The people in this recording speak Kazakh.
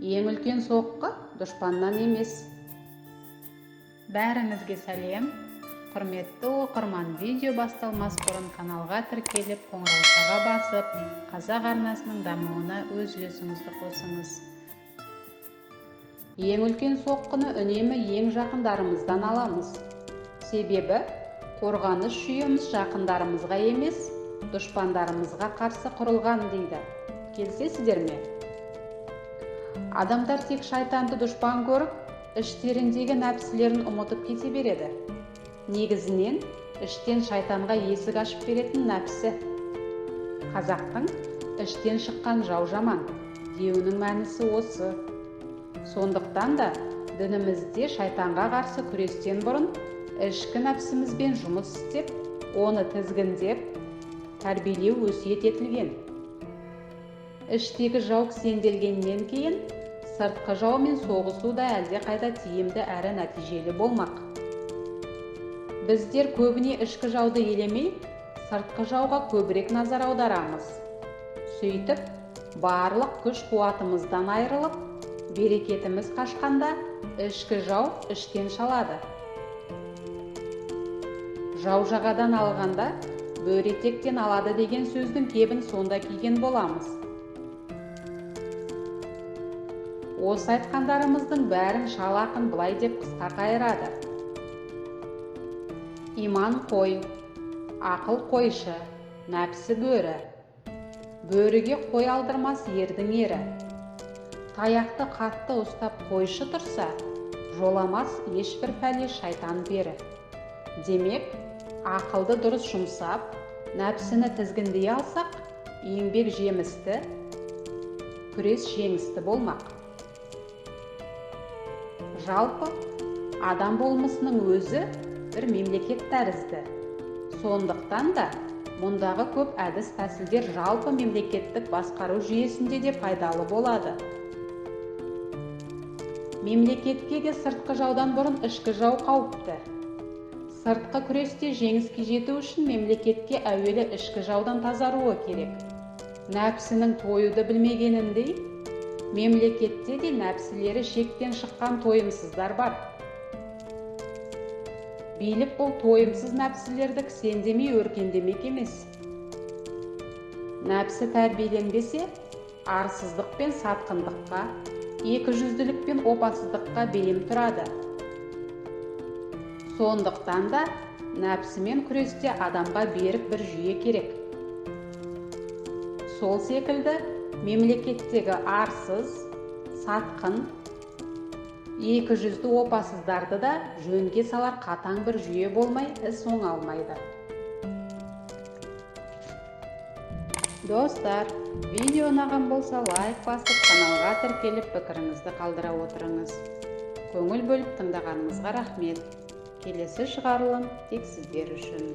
Ең үлкен соққы дұшпаннан емес. Бәріңізге сәлем. Құрметті оқырман, видео басталмас бұрын каналға тіркеліп, қоңыраушаға басып, Қазақ арнасының дамуына өз үлесіңізді қосыңыз. Ең үлкен соққыны үнемі ең жақындарымыздан аламыз. Себебі қорғаныс жүйеміз жақындарымызға емес, дұшпандарымызға қарсы құрылған дейді. Келісесіздер ме? Адамдар тек шайтанды дұшпан көріп, іштеріндегі нәпсілерін ұмытып кете береді. Негізінен, іштен шайтанға есік ашып беретін нәпсі. Қазақтың іштен шыққан жау жаман деуінің мәнісі осы. Сондықтан да дінімізде шайтанға қарсы күрестен бұрын ішкі нәпсімізбен жұмыс істеп, оны тізгіндеп, тәрбиелеу өсиет етілген. Іштегі жау кісенделгеннен кейін сыртқы жаумен соғысу да әлдеқайда тиімді әрі нәтижелі болмақ. Біздер көбіне ішкі жауды елемей, сыртқы жауға көбірек назар аударамыз. Сөйтіп, барлық күш қуатымыздан айырылып, берекетіміз қашқанда ішкі жау іштен шалады. Жау жағадан алғанда, бөрі етектен алады деген сөздің кебін сонда киген боламыз. Осы айтқандарымыздың бәрін шал ақын былай деп қысқа қайырады. Иман қой, ақыл қойшы, нәпсі бөрі. Бөріге қой алдырмас ердің ері. Таяқты қатты ұстап қойшы тұрса, жоламас ешбір пәле шайтан пері. Демек, ақылды дұрыс жұмсап, нәпсіні тізгіндей алсақ, еңбек жемісті, күрес жеңісті болмақ. Жалпы, адам болмысының өзі бір мемлекет тәрізді. Сондықтан да мұндағы көп әдіс-тәсілдер жалпы мемлекеттік басқару жүйесінде де пайдалы болады. Мемлекетке де сыртқы жаудан бұрын ішкі жау қауіпті. Сыртқы күресте жеңіске жету үшін мемлекетке әуелі ішкі жаудан тазаруы керек. Нәпсінің тоюды білмегеніндей, мемлекетте де нәпсілері шектен шыққан тойымсыздар бар. Билік бұл тойымсыз нәпсілерді кісендемей өркендемек емес. Нәпсі тәрбиеленбесе, арсыздық пен сатқындыққа, екіжүзділік пен опасыздыққа бейім тұрады. Сондықтан да нәпсімен күресте адамға берік бір жүйе керек. Сол секілді мемлекеттегі арсыз, сатқын, екіжүзді опасыздарды да жөнге салар қатаң бір жүйе болмай іс оңалмайды. Достар, видео ұнаған болса лайк басып, каналға тіркеліп, пікіріңізді қалдыра отырыңыз. Көңіл бөліп тыңдағаныңызға рахмет. Келесі шығарылым тек сіздер үшін.